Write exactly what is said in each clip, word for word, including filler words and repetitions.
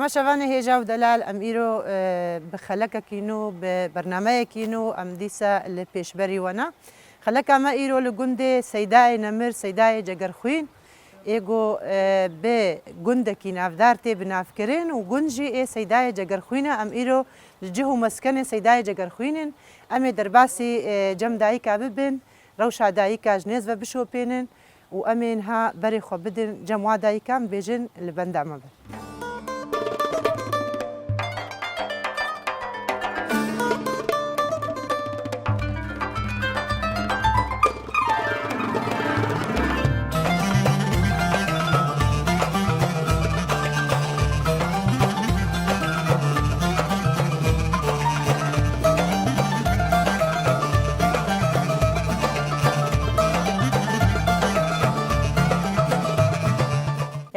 Şevanê hêja û delal, em îro, e, bi xelekekî nû, bi bernameyekî nû em dîsa li pêşberî we ne. Xeleka me îro li gundê Seydayê Nemir, Seydayê Cegerxwîn, ê ku, e, bi gundekî navdar tê binavkirin û gund jî ê Seydayê Cegerxwîn e. Em îro li cih û meskenê Seydayê Cegerxwîn in. Em ê derbasî, e, cem dayika bibin, rewşa dayika ji nêz ve bişopênin û em ê niha berê xwe bidin cem wa dayika, em bêjin li benda me bin.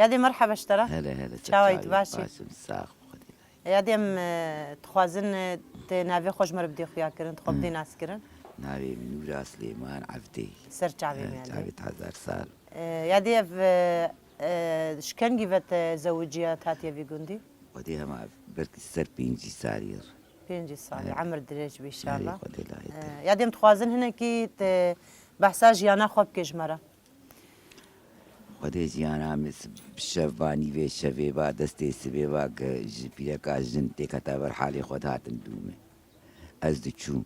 Yadê, merheba ji te re. Hele hele. Çawa yî, tu baş î? Baş im, sax bî, Xwedê. Yadê, em, e, dixwazin, e, te navê xwe ji me re bidê xuyakirin, tu xwe bidê naskirin. Navê min Nûra Silêman Evdê. Ser çavê me, Evdê. Çavê hezar sal. E, yadê ev, e, e, ji kengî ve te zewiciya, hatiye vî gundî? Xwedê hema belkî ser pêncî salî ye. Pêncî salî, emir dirêj bî înşallah. Xwedê layê te. E, yadê em dixwazin hinekî te behsa jiyana xwe bikê ji me re. Xwedê jiyana min bi şev ba, nîvê şevê ba, destê sibê ba, ge-, ji pîreka jin têketa ber halê xwe dihatin dû min. Ez diçûm,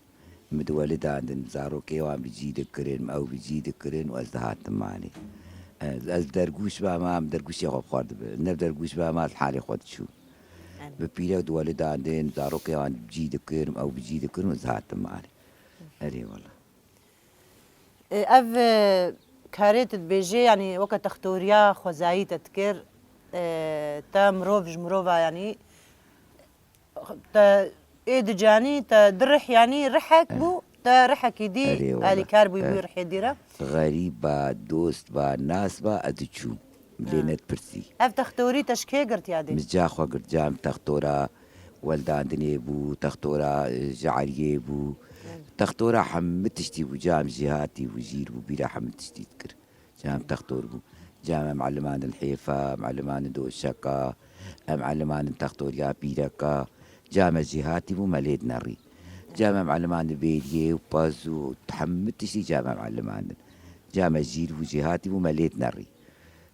min diwelidandin, zarokê wan bi cî dikirin, ew bi cî dikirin û ez dihatim malê. Ez, ez dergûş bama, min dergûşê xwe bi xwe re dibe. Ne dergûş bama, ez halê xwe diçûm. Bi pîrek diwelidandin, zarokê wan bi cî dikirin, ew bi cî dikirin û ez dihatim malê. Erê wela. E, ev, e, karê tu dibêjê, yanî weke textoriya xwezayî te dikir, e, te mirov ji mirova, yanî te ê dicanî, te di rih, yanî rihek bû, te rihekî dî alîkar bûyî, bûyî rihê dî re. Xerîb ba, dost ba, nas ba, ez diçûm. Lê nedipirsî. Ev textorî te ji kê girt yadê? Min ca xwe girt, cam textora weldandinê bû, textora, e, jariyê bû. Textora hemû tiştî bû, cam jêhatî bû, jîr bû, bîra hemû tiştî dikir. Cam textor bû. Cam em elimandin hêfa, em elimandin doşeka, em elimandin textoriya pîreka. Cam e jêhatî bû, me lê dinerî. Cam em elimandin bêriyê û pez û hemû tiştî cam em elimandin. Cam e jîr bû, jêhatî bû, me lê dinerî.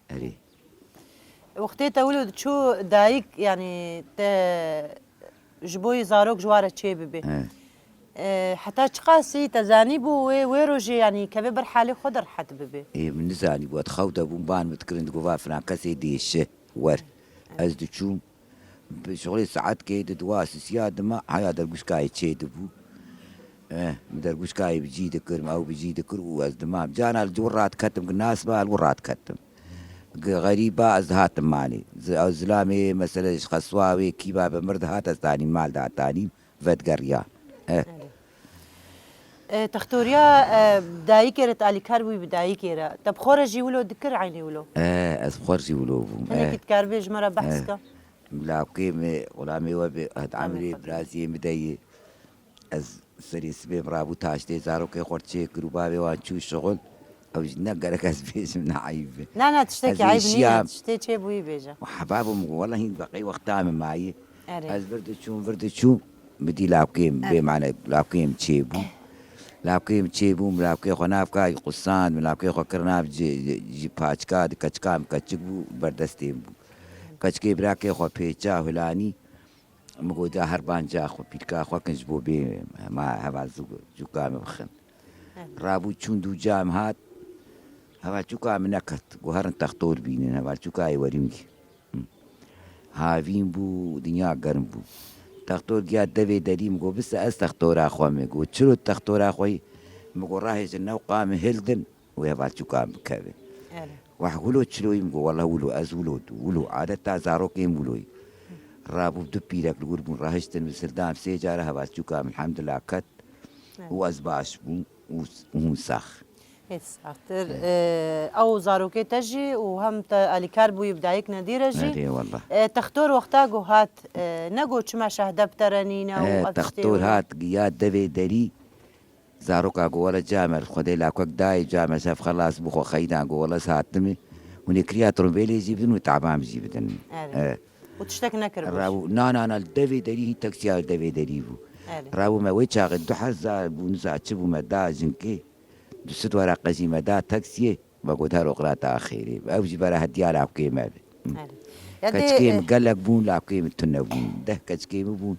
Erê. Wextê te wilo diçû dayik, yanî te ji bo yî zarok ji wa re çê bibe. He. E, heta çiqasî te zanîbû wê, wê rojê, yanî kevê ber halê xwe de rehet bibe? Ê, min nizanîbû, ez xew de bûm, ban min dikirin, digot, va filan kesê dêşe, wer. Ez diçûm, bi şixulê saetkê di dua sisiya dima, heya dergûşkayê çê dibû. Eh, min dergûşkayê bi cî dikirim, ew bi cî dikir û ez dimam. Cana li wir radiketim, nas ba, li wir radiketim. Ge-, xerîba ez dihatim malê. Zi-, ew zilamê, mesele ji Xeswa wê kî ba bi mir dihat, ez tanîm mal dihat tanîm, vedigeriya. Eh. Erê. E, textoriya, e, dayikê re, te alîkar bûyî bi dayikê re. Te bi xwe re jî wilo dikir, eynî wilo? Eh, ez bi xwe re jî wilo bûm. Hinekî, eh, dikaribê ji me re behs, eh, ke? Lawkê me, xulamê we be, het emrê biraziyê min de yê. Ez serê sibê min rabû taştê zarokê xwe çê kir û bavê wan çû şixul. Ew jî ne gerek ez bêjim, ne eyb be. Na, na, tiştekî eyb nîne, tiştê çêbûyî bêje. Hebabo min got, wela hîn beqey wexta min mayî. Erê. Ez vir diçûm, vir diçûm, min dî lawkê min, bê mane lawkê min çêbû. Lawkê min çêbû, min lawkê xwe nav ka qusand, min lawkê xwe kir nav ji, ji paçka, di keçika min keçik bû, berdestê min bû. Keçikê birakê xwe pêça, hulanî. Min got, da her banca xwe, pîlka xwe kin ji bo bê ma heval zû-, cûka min bixin. Rabû çûn dû cam hat, heval cûka min neket. Got, herin textor bînin, heval cûka yê werî min. Havîn bû, dinya germ bû. Textor giya devê derî, min got, bise ez textora xwe me. Got, çilo textora xwe yî? Min got, rahêjin newqa min hildin. Wê hevalçûkan bikeve. Erê. Weh wilo çiloyî? Min got, wela wilo, ez wilo, wilo. Adeta zarokên wiloyî. Rabû du pîrek li wir bûn, rahiştin, min sildam sê cara, hevalçûka min, elhamdulillah, ket. Erê. Û ez baş bûm û, û hûn sax. Hêt saxtir. Erê. E, ew zarokê te jî û hem te alîkar bûyî bi dayik nedî re jî. Erê, wela. E, textor wexta ku hat, e, ne got çima şehde bi te re nîne û, e, ev tiştê textor hat, giya devê derî. Zaroka got, wele camel Xwedê lakek dayê, camel şev xelas bû, xwe xeydan got, wele ez hatime. Hûn ê kiriya trombêlê jî bidin û taban jî bidin. Evet. E, û tiştek nekiribû. Rabû, na, na, na, li devê derî hîn taksiya li devê derî bû. Erê. Rabû me wê çaxê du hezar bû, niza çi bû me da jinkê. Du sed weraqa jî me da taksiyê. Me got her oqrata xêrê. Ew jî bera hediya lawkê me be. Erê. Ya dê, Keçikê min e, gelek bûn, lawkê min tune bûn. Deh keçikê min bûn.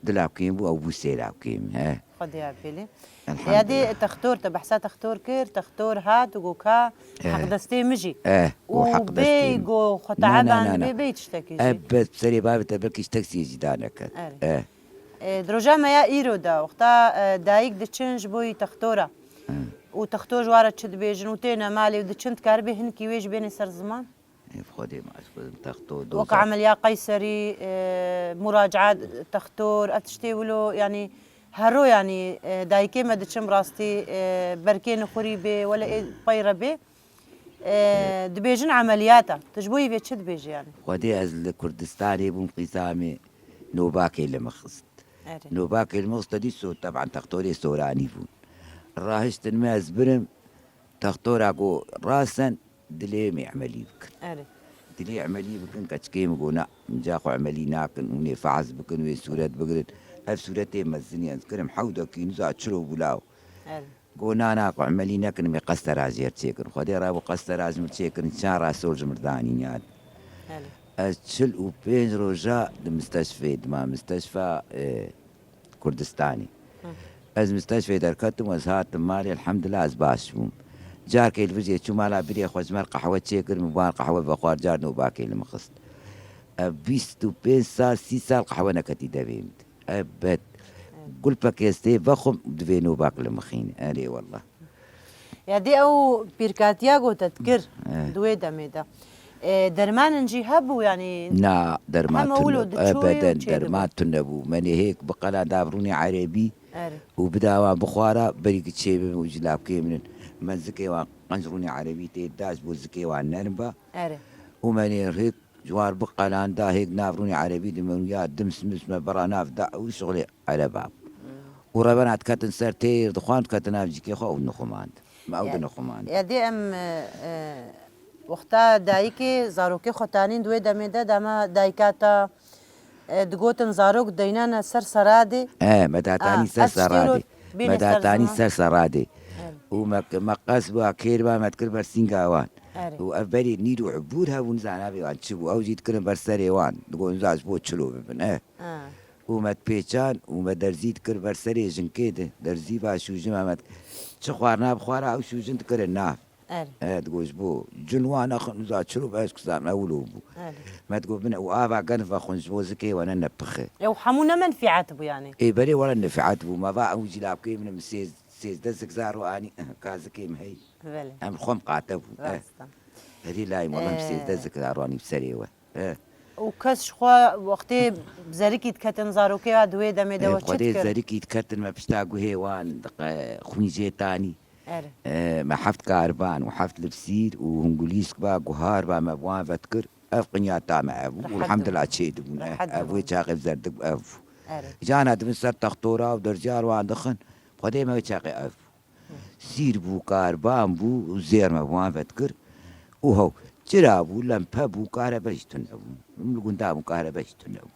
Du lawkê min bû, ew bû sê lawkê min. He. Xwedê ya bêlê. Ya dê Elhamdulillah. Textor, te behsa textor kir, textor hat û got ka Eh. heqdestê min jî. Eh, û û heqdestê bêy min. Got xwe Na, na, teeban na, na. Bê, bêy tiştekî jî. Ebet serê bavê te belkî ji teksiyê jî daneket. Erê. Eh. E, di roja me ya îro de, wexta, e, dayik diçin ji bo yî textora. Eh. Û textor ji wan re çi dibêjin û têne malê û diçin, dikaribê hinkî wê jî bênê ser ziman? Ev Xwedê me ez xwedin texto Wek doza. Emeliya Qeyserî, e, muracaat textor, ev tiştê wilo, yanî hero, yanî, e, dayikê me diçim rastî, e, berkê nixurî bê, wele ê pey re bê. E, dibêjin emeliyata. Tu ji bo yî vê çi dibêjî yanî? Xwedê ez li Kurdistanê bûm, qîza me nobakê li min xist. Erê. Nobakê li min xist, te dî so-, teban textorê soranî bûn. Rahiştin me ez birim, textora got rasen, dilê me emelî bikin. Erê. Dilê emelî bikin, keçikê min got na, inca xwe emelî nakin, hûn ê fehs bikin, wê sûret bigirin. Ev sûretê mezin e, ez kirim hewdekî, niza çilo bû law. Erê. Got na, na, xwe emelî nekin, em ê qestera jêr çêkin. Xwedê re bû qestera ji min çêkirin, çar ra sol ji min danîn yad. Erê. Ez çil û pênc roja di misteşfê dima, misteşfa, e, Kurdistanê. Hı. Ez misteşfê derketim, ez hatim malê, elhamdulillah ez baş bûm. Carkê li vijê çû mala birê xwe ji me re qehwe çêkir, min wan qehwe vexwar, car nobakê li min xist. Ev bîst û pênc sal, sî sal qehwe neketî devê min de. Ebet. Evet. Gulpekê ez tê vexwim, divê nobak li min xîne. Erê wallah. Ya dê ew pîrkatiya ku te dikir, eh, di wê demê de. E, dermanin jî hebû, yanî Na, derman hema tune, wilo diçûyê û ebeden çê derman dibû. Tune bû. Me nê hêk biqela dav rûnê erebî Erê. Û bida wan bixwara, berî ki çê bibin û ji lavkê min in. Me zikê wan qenc rûnê erebî tê da ji bo zikê wan nerm ba. Erê. Û me nê hêk ji wan biqelan da hêk nav rûnê erebî di min ya dims mis me bera nav da û şixulê ereba. Û revena diketin ser têr, dixwan diketin nav cikê xwe û nixumand. Me ew Ya, dinixumand. Ya dê em, e, e, wexta dayikê zarokê xwe tanîn di wê demê de, dema dayika te, e, digotin zarok deynane ser seradê. E, me datanî Ah, ser ev tiştê seradê. Bîne Me ser datanî ziman. Ser seradê. Evet. Û me, me qes bû, kêr ba, me dikir ber sînga wan. Erê. Û ev berê nîr û ebûr hebûn, zanabê wan çi bû. Ew jî dikirin ber serê wan. Digotin za ji bo çilo bibin. E. Ha. Û me dipêçan û me derzî dikir ber serê jinkê de. Derzî va şûjin me, me çi xwarina bixwara ew şûjin dikirin nav. Er. E, digot ji bo cin wan nexin, za çilo be ez kizam ew lo bû. Er. Me digot bine û ava genf vexwin ji bo zikê we ne nepixe. Ew hemû ne menfîet bû yani? Ê, belê were nefîet bû. Me va ew jî lavkê min, min sêz-, sêzdeh zik zaro anî, ka zikê min hey. Belê. Em li xwe miqate bû. Rast e. Herî layim, wela em Ee. Sêzdeh zik zaro anî bi serê we. He. Û kes ji xwe wextê zerikî diketin zarokê ya di wê demê de Ê, we çi Xwedê dikir? Zerikî diketin me pişta guhê wan diqe xwîn jê tanî. Erê. Ê, me heft kariban û heft lipsîr û hingulîsk ba guhar ba me bi wan vedikir. Ev qinya ta me ev bû. Rehet Elhamdulillah dibûn. Çê dibûn. Rehet Ev wê dibûn. Çaxê bi zerdik ev bû. Erê. Cana dibin ser textora û derziyar wan dixin. Xwedê me wê çaxê ev bû. Sîr bû, kariban bû û zêr me bi wan vedikir. Û hew, çira bû, lempe bû, karebe jî tune bû. Min li gunda bû, karebe jî tune bû.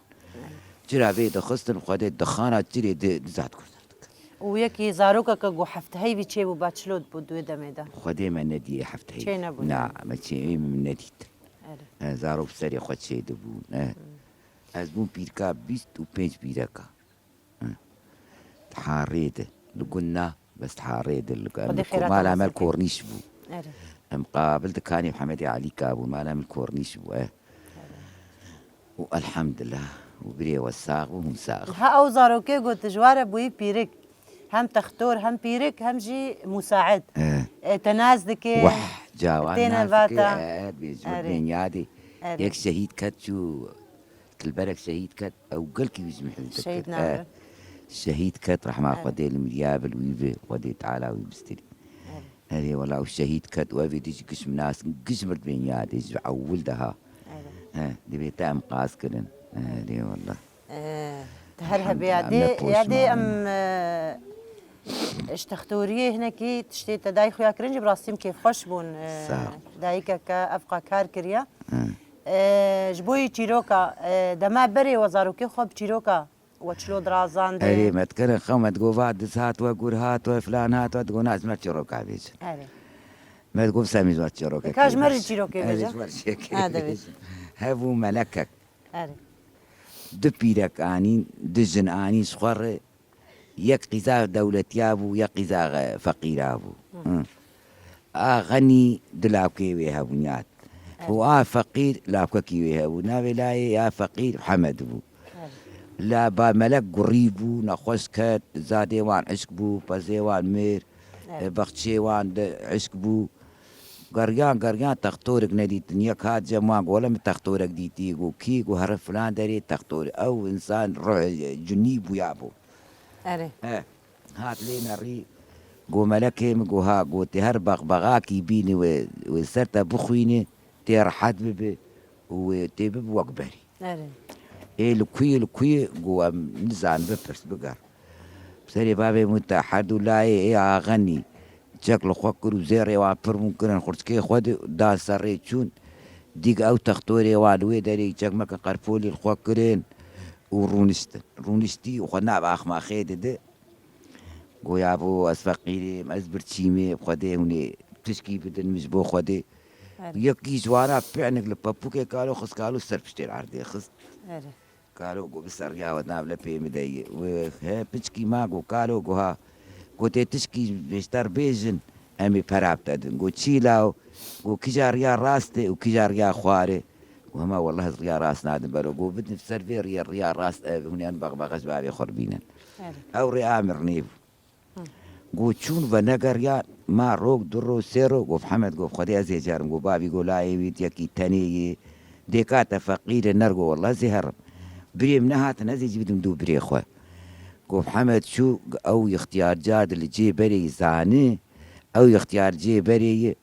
Çira vê dixistin, Xwedê dixana çirê di, di zat kurtar dikir. Û yekî zarokeke ku heft heyvî çêbû, ba çilo bû di wê demê de? Xwedê me nediyê heft heyvî. Çê nebû Na, yani? Me çê min nedît. Erê. E, zarok serê xwe çê dibûn. E. Hmm. Ez bûm pîrka bîst û pênc pîreka. Hı. Harê de, li gund na, bes harê de, li, Xwedê em li xêra ko-, te mala me nasîb kê. Kornîş bû. Erê. Em qabil dikanê Hemedê Alîka bû, mala min kornîş bû, eh. Erê. Û elhamdulillah, û birê we sax bû, hûn sax. Ha, ew zarokê got, ji ware bûyî pîrik. Hem textor, hem pîrik, hem jî musaid. Eh. E, te nas dike, Wah, cawan têne nas dike, vata. Eh, eh, bê, ji Erê. Bênyadê. Erê. Yek şehîd ket çû Dilberek şehîd ket, ew gelkî wî ji min hez dikir. Şehîd nabe. Eh, şehîd ket, rehma Evet. Xwedê li miriya bil wî bi, Xwedê Teala wî bistirî. Evet. Erê wela ew şehîd ket û ev êdî ji giş min nas, giş mird bên yadê ji ewil de ha. Evet. He, divê te em qaz kirin. Erê wela. Eh, te her hebe Elhamdulillah, yadê, me poşman yadê em, in. Eh, ji textoriyê hinekî tiştê te dayî xuya kirin jî bi rastî em kêfxweş bûn. Eh, Sağ ol. Dayikeke evqa kar kiriye. He. E, ji bo yî çîroka, e, dema berê we zarokê xwe bi çîroka we çilo dirazandin? Erê, me dikirin xew, me digot, va diz hat we, gur hat we, filan hat we, digot, na, ez me çîroka bêjin. Erê. Me digot, semî ji we çîrokek. Ka ji me jî çîrokê bêjin. Erê, ji we çîrokê bêjin. Ha, divê. Hev û melekek. Erê. Du pîrek anîn, du jin anîn ji xwe re. Yek qîza dewletiya bû, yek qîza, e, feqîra bû. Hı. Hı. A xenî du lawkê wê hebûn yad. Evet. Û a feqîr lawkekî wê hebû. Navê layê ya feqîr Hemed bû. Evet. La ba melek gurî bû, nexweş ket, zadê wan hişk bû, pezê wan mir, Evet. e, bexçê wan de hişk bû. Geriyan, geriyan textorek nedîtin. Yek hat cem wan, got, "Wele min textorek dîtî." Got, "Kî?" Got, "Here filan derê textor." Ew însan ruh, e, cinî bûya bû. Erê. He, hat lê nerî, go, "Melekê min," go, "ha," go, "tê her bexbexakî bînî wê, wê ser te bixwînî, tê rehet bibi û wê tê bibi wek berî." Erê. Ê li kuyê, li kuyê, go, "Em nizanin, bipirs, biger." Serê bavê min te her du layê ê axenî, çek li xwe kir û zêrê wan pir bûn kirin, xurçikê xwe di, dan ser rê çûn, dîk ew textorê wan li wê derê çekmeke qerpolî li xwe kirin û rûniştin. Rûniştî û xwe nav axmaxê didi. Goya bo ez feqîrîm, ez birçîmê, Xwedê hûnê tişkî bidin min ji bo Xwedê. Erê. Yekî ji wana pênik li pepûkê kalo xist, kalo ser piştê erdê xist. Erê. Kalo go bi seriya we nav lepê min de ye. Wê he piçkî ma go kalo go ha. Go tê tişkî bêşter bêjin, em ê pera bi te din. Go çî law? Go kîja riya rast e û kîja riya xwar e? Go hema wellah ez riya rast nadim bero. Go bidin ser vê riyê, riya rast ev hûn yan bexbexe ji bavê xwe bînin. Erê. Ew rê amir nêbû. Hı. Go çûn venegeriya ma rok, du ro, sê ro, go Hemed go Xwedê ez ê jerim. Go bavî go layê wî yekî tenê yê. Dêka te feqîr e, ner go wellah ez ê herim. Birê min nehatin, ez ê jî bidim dû birê xwe. Go Hemed çû, ew ixtiyar car di li cê berê yî zani, ew ixtiyar cê berê yî.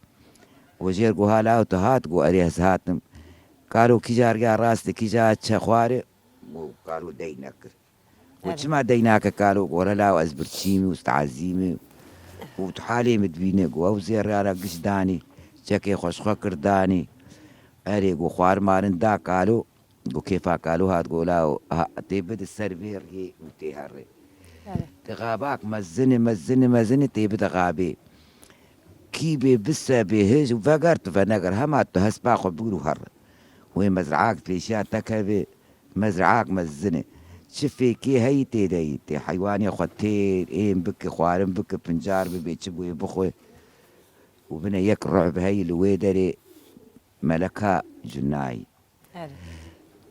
Go jêr go hala ew tu hat, go erê ez hatim. Kalo kîja riya rast e, kîja çe xwar e? Go kalo dey nekir. Got, Evet. "Çima dey nake kalo?" Got, "Were law ez birçî me û ez tazî me û tu halê min dibîne." Got, "Ew zêrara giş danî, çekê xwe ji xwe kir danî." Erê, got, xwarin marin da kalo. Got, "Kêfa kalo hat." Got, "Law ha, tê bide ser vê riyê û tê herê." Evet. Ti xabak mezin e, mezin e, mezin e, tê bide xabê. Kî bê bise bê hij û veger tu veneger, hema tu hespa xwe bigir û herre. Wê mezraak pêşiya te keve. Mezraak mezin e. Çi fêkê heyî tê de yî. Tê heywanê xwe têr, êm bike, xwarin bike, pincar bibe, çi bûyê bixwe. Û bine yek ruh bi heyî li wê derê meleka cunayî. Erê.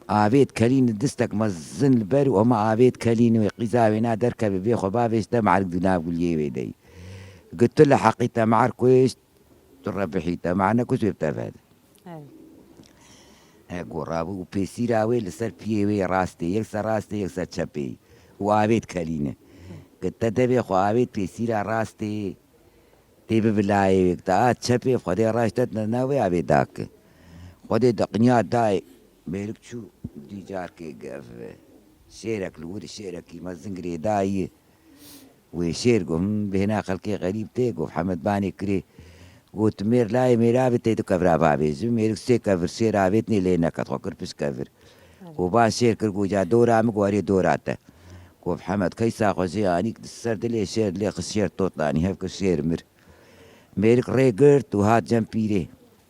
Avêt kelîn distek mezin li ber û hema avêt kelîn wê qîza wê na derkeve bê xwe bavêj te merik di nav guliyê wê de yî. Got tu li heqî te mer kuşt, tu rebihî te mer nekuşt wê bi te vede. Erê. He, go rabû û pêsîra wê li ser piyê wê rastê, yek ser rastê, yek ser çepê. Û avêt kelîne. Ke te devê xwe avêt pêsîra rastê, tê bibi layê wê. Te a çepê, Xwedê raştet ne, ne wê avê dake. Xwedê de qinya dayê, mêrik çû dî carkê gev. Şêrek li wir, şêrekî mezin girêdayî. Wê şêr go, "Him, bêhna xelkê xerîb tê," go, Hemed banê kirê. Go, "Tu mêr layê mêra bi tê du kevra bavêjim." Mêrik sê kevir şêr avêt nê lê neket, xwe kir pişt kevir. Go, ba şêr kir, go, "Ca dora min?" Go, "Erê dora te." Go, Hemed keysa xwe jê anî, di ser dilê şêr lê xist, şêr tot anî, hev kir şêr mir. Mêrik rê girt û hat cem pîrê.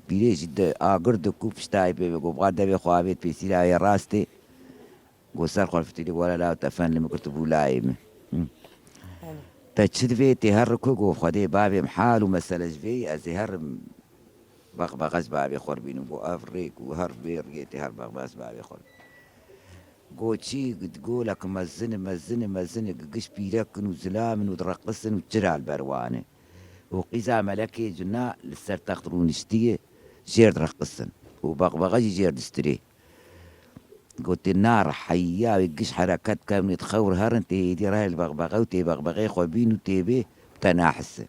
Pîrê jî di agir dikû piştayê pê ve. Go, "Ba devê xwe avêt pêsîra wê rastê." Go ser xwe fitilî, "Were law te fen li min kir, tu bû layê min." Hı. Belê. "Te çi divê tê her ku?" Go, "Xwedê bavê min hal û mesele ji vê yî, ez ê herim bexbexe ji bavê xwe bînim." Go, "Ev rêk û her vê riyê tê her bexbexe ji bavê xwe." Go, "Çi?" Go, "Golek mezin e, mezin e, mezin e, giş pîrek in û zilam in û direqisin û çira li ber wan e. Û qîza melekê cina li ser text rûniştiye, jêr direqisin. Û bexbexe jî jêr distirê." Gotê, "Na reheyiya wê giş hereket ken, wê di xew re herin, tê êdî rehê li bexbexe û tê bexbexê xwe bîn û tê bê bi te nahise."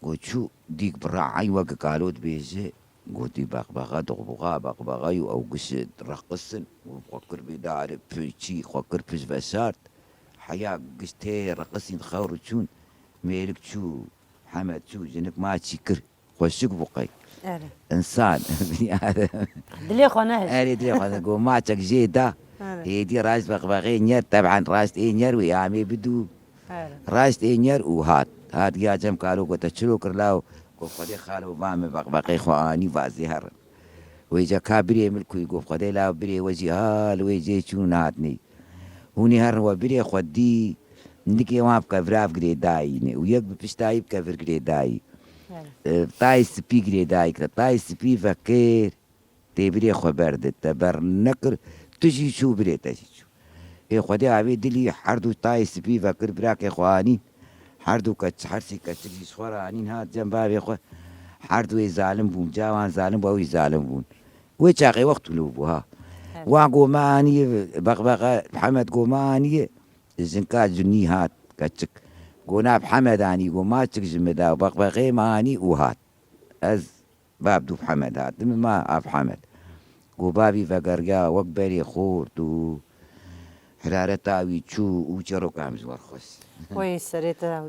Got, çû dîk bi re'ey weke kalo dibêje, gotî, "Bexbexe, dixbuxa bexbexe û ew giş direqisin." Û xwe kir bê dare, pêçî xwe kir pişt veşart. Heya giş tê reqisîn, xew re çûn. Mêrik çû, Hemed çû, jinik ma çî kir. Xweşik bû qey. Erê. Însan. Dilê xwe nehişt. Erê, dilê xwe ne-, got maçek jê da. Erê. Êdî raşt bexbexê nyer, teban raşt ê nyer wê amê bidû. Erê. Raşt ê nyer û hat. Hat giya cem kalo got te çilo kir law. Got Xwedê xalo va min bexbexê xwe anî vazê herin. Wê ca ka birê min kuyî got Xwedê law birê we jî ha li wê cê çûn hatnî. Hûnê herin we birê xwe dî, nikê wan bi kevirav girêdayî ne û yek bi piştayî bi kevir girêdayî. Evet. E, tayê spî girêdayî kir, tayê spî vekir, tê birê xwe berde, te ber nekir, tu jî çû birê te jî çû. Ê Xwedê avê dilî her du tayê spî vekir, birakê xwe anî, her du keç, her sî keçik jî ji xwe re anîn hat cem bavê xwe, her du ê zalim bûn, ca wan zalim bû, ew jî zalim bûn. Wê çaxê wext tûlo bû ha. Evet. Wan got me aniye, bexbexe, Hemed got me aniye, jinka cunî hat, keçik. Got na bi Hemed anî, got maçik ji min da, bexbexê me anî û hat. Ez bab dû bi Hemed hatim, ma av Hemed. Got bavî vegeriya wek berê xort û hirareta wî çû û çîroka em ji wer xwest. Wey serê te, Hı.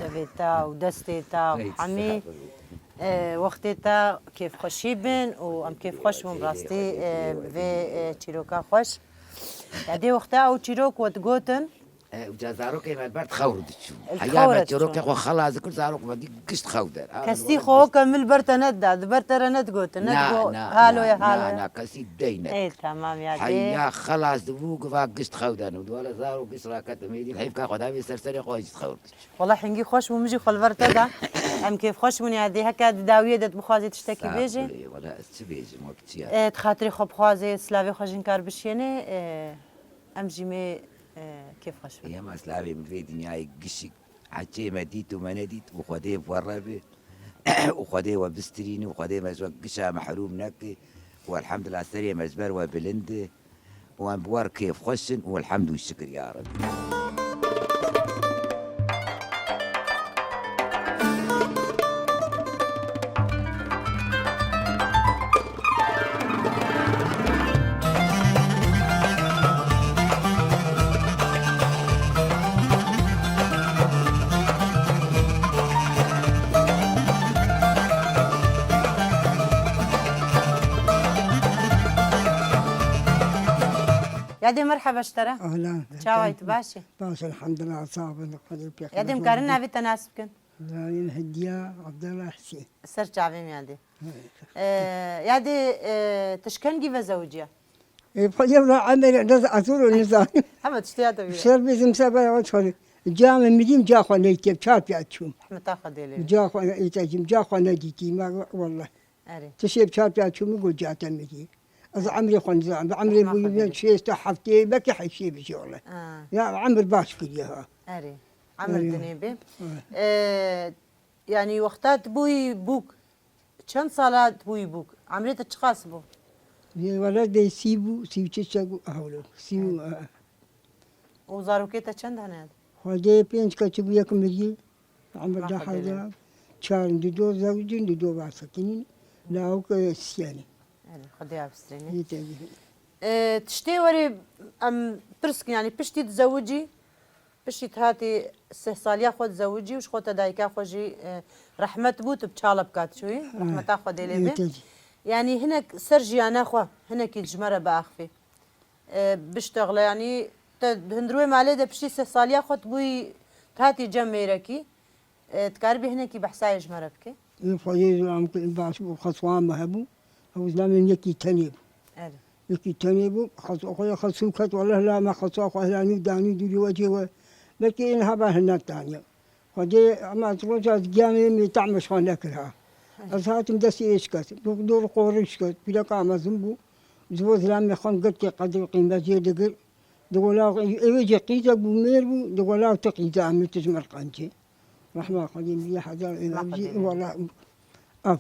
Devê te û destê te û Wey hemî, estağfurullah. E, wextê te kêfxweşî bin û em kêfxweş bûn rastî, e, vê, e, çîroka xweş. Ya dê wexta ew çîrok we digotin. E, uca zarokê me ber xew diçû. Li Heya xew me re çîrokê diçûn. Xwe xelas dikir, zarok me dî gişt xew der. Ha, Kestî min xwe weke min ber te nedida, di ber te re nedigotin, ne Na, digo, na, halo na, ye, halo na, ye. Na, kesî dey ne. Ê, tamam ya, dê. Heya xelas dibû, giva gişt xew der. Û wele zarok gişt raket, mêdî heyfka xwe davê ser serê xwe gişt xew diçû. Wela hingî xweş bû, min jî xwe li ber te da. Em kêfxweş bûn ya dê. Heke di dawiyê de tu bixwazî tiştekî Sağ bêjî? Ol, wela ez çi bêjim, wek çi ya? E, di xatirê xwe bixwazê, silavê xwe jin kar bişiyêne, e, em jî mê, e, kêfxweş bin. Yema silavê min vê dinyayê gişik. Heçê me dît û me nedît û Xwedê bi we re be. Û Xwedê we bistirîne û Xwedê me ji we gişa mehrûm neke. Û elhamdulillah serê me ji ber we bilind e. Û em bi we re kêfxweş in û elhamdû şikir ya Rebî. Yadê merheba ji te re. Ahlan. Çawa yî, tu baş î? Baş, elhamdulillah, sağ olun. Xwedê pêxember Yadê em karin navê te nas bikin? Navê min Hediya Abdullah Hüseyin. Ser çavê min yadê. Evet. Ee, yadê, e, tu ji kengî ve zewiciya? E, xwedê valla emelê ne azor û nizanim. Hema tiştê ya te bîre. Ser bizim sebeya o çoluk. Ca me midim, ca xwe neytiyem, çar piya çûm. Hemeta xwe dê lê. Ca xwe neytiyem, ca xwe nedîtî, me wallahî. Erê. Tişê bi çar piya çû min got ca te mirî. Ez emrê xwe nizanim. Bi emrê Rehma bûyî xwe min dê. Şêst heftê, belkî heştê bijî wele. Ha. Ya emr baş kiriye ha. Erê. Emr Erê. Dinê bê. Evet. Ee, yanî wexta tu bûyî bûk, çend sala tu bûyî bûk? Emrê te çiqas bû? Yê wele dê sî bû, sî û çi çek û hewlo. Sî û, Evet. Û zarokê te çend hene? Xwedê pênc keçik bû, yek mirî. Emir Rahmet da eylesin. Hezar. Çar in, dido zewicin, dido vasekinin. Lawik, e, siyanî. Erê, Xwedê avistîne. Yê te Ee, tiştê werê em pirs kin, yanî piştî dizewicî, piştî tu hatî sih saliya xwe dizewicî û ji xwe te dayika xwe jî, e, rehmet bû, tu bi çala bi ka diçûyî, Ha, rehmeta Xwedê lê yê be. Te jî. Yanî hinek ser jiyana xwe, hinekî ji me re biaxivî. E, biştexile, yanî te di hundirwê malê de piştî sih saliya xwe tu bûyî, tu hatî cem mêrekî. E, dikaribî hinekî behsa yê ji me re bikî? Ê, xwedê zilam ku baş bû, xeswa me hebû. Ew zilamê min yekî tenê bû. Erê. Yekî tenê bû, xeswa xwe ya xesû ket, weleh la me xeswa xwe hela nû danî dûrî wecê we. Belkî ên heba hinek daniye. Xwedê ema ez roja ez giya me, me tehme ji xwe nekir ha. Erê. Ez hatim destê êş ket. Doktor qorî şket. Pîreka mezin bû. Ji bo zilamê xwe girtê qedir û qîmet jê digir. Di wela ewê jê qîzek bû, mêr bû, di wela tu qîza em tu ji min qencî. Rehma Xwedê min yê hezar Rehma evcî, Xwedê min. Wela af,